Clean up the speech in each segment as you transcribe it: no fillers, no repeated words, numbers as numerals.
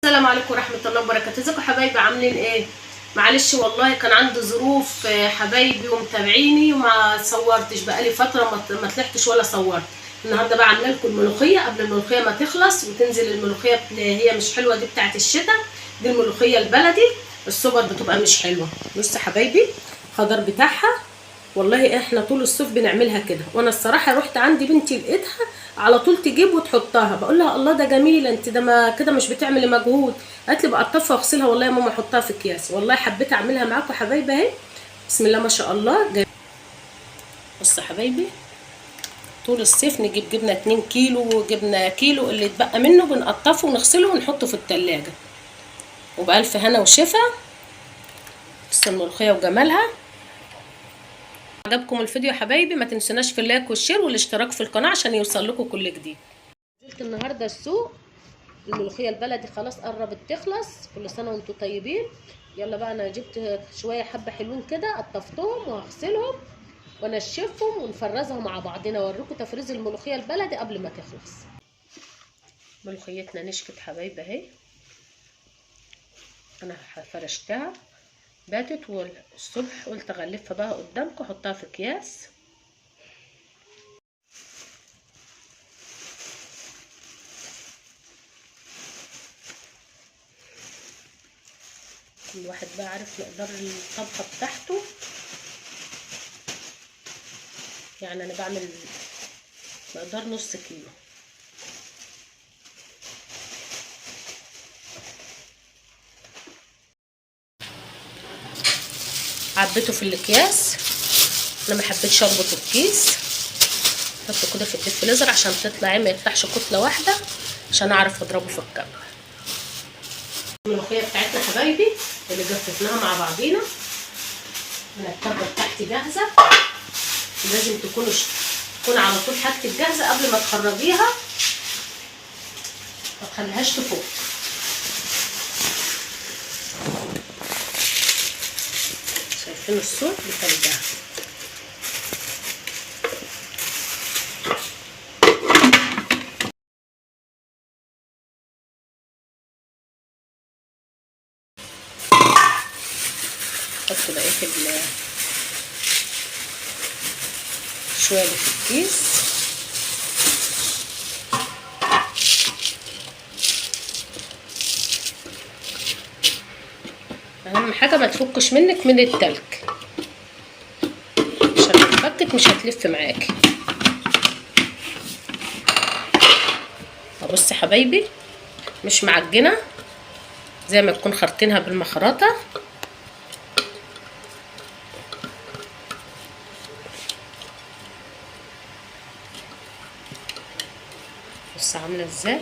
السلام عليكم ورحمة الله وبركاته. ازيكم حبايبي، عاملين ايه؟ معلش والله كان عندي ظروف حبايبي ومتابعيني وما صورتش، بقالي فترة ما طلعتش ولا صورت. النهارده بقى عامله لكم الملوخية قبل الملوخية ما تخلص وتنزل الملوخية اللي هي مش حلوة دي بتاعت الشتاء، دي الملوخية البلدي السوبر بتبقى مش حلوة. بصوا حبايبي الخضار بتاعها، والله احنا طول الصيف بنعملها كده، وانا الصراحة رحت عندي بنتي لقيتها على طول تجيب وتحطها، بقول لها الله ده جميلة انت، ده ما كده مش بتعملي مجهود. قالت لي بقطفها واغسلها، والله يا ماما احطها في اكياس. والله حبيت اعملها معاكم حبايبي اهي، بسم الله ما شاء الله. بصوا حبايبي طول الصيف نجيب جبنه 2 كيلو وجبنه كيلو، اللي اتبقى منه بنقطفه ونغسله ونحطه في التلاجة، وبألف هنا وشفا. بصوا الملوخية وجمالها. عجبكم الفيديو يا حبايبي ما تنسوناش في ال like وال share والاشتراك في القناة عشان يوصل لكم كل جديد. نزلت النهارده السوق، الملوخية البلدي خلاص قربت تخلص، كل سنة وانتم طيبين. يلا بقى انا جبت شوية حبه حلوين كده، قطفتهم وهغسلهم وانشفهم ونفرزها مع بعضنا، اوريكم تفريز الملوخية البلدي قبل ما تخلص. ملوخيتنا نشفت حبايبي اهي، انا فرشتها باتت، والصبح قلت اغلفها بقى قدامكم احطها في اكياس. كل واحد بقى عارف مقدار الطبخة بتاعته، يعني انا بعمل مقدار نص كيلو. عبيته في الاكياس، انا ما حبيتش اربط الكيس، احطه كده في الديب فريزر عشان تطلع ما يطلعش كتلة واحدة، عشان اعرف اضربه في الكبه. الملوخية بتاعتنا حبايبي اللي جففناها مع بعضينا، انا الكبه بتاعتي جاهزة، لازم تكون على طول حاجتك جاهزة قبل ما تخرجيها، ما تخليهاش تفوق. شايفين الصوت بتاعها؟ حط بقية شوية اللي في الكيس. اهم حاجة ما تفكش منك من التلك، عشان لو فكت مش هتلف معاكي. بصي حبايبي مش معجنه، زي ما تكون خرطينها بالمخرطه. بصي عامله ازاي.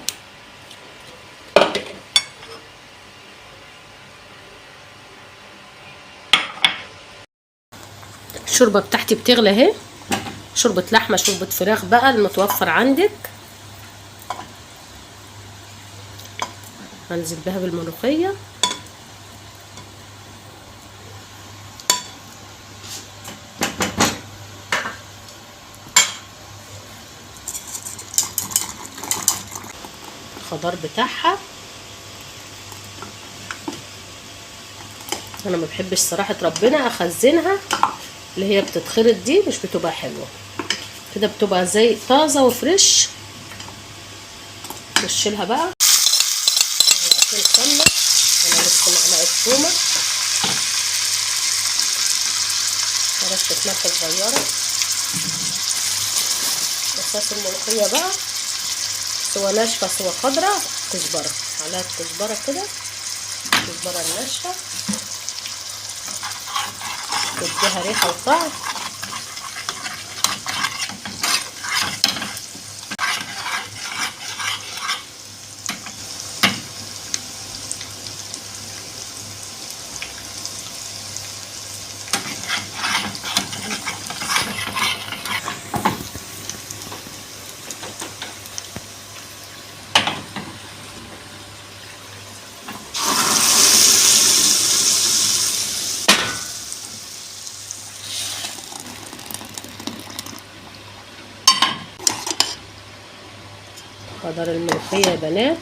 الشوربة بتاعتي بتغلي اهي، شوربة لحمه شوربة فراخ بقى المتوفر عندك. هنزل بها بالملوخيه. الخضار بتاعها انا ما بحبش صراحة ربنا اخزنها، اللي هي بتتخرط دي مش بتبقى حلوة كده، بتبقى زي طازة وفريش. نشيلها بقى معلقتين سمنه، انا نص معلقه تومة، رشه ملح صغيرة. اساس الملوخية بقى سوا ناشفة سوا خضرة، كزبره، معلقه كزبره كده، كزبره الناشفه تديها ريحه وطعم. خضار الملوخية يا بنات.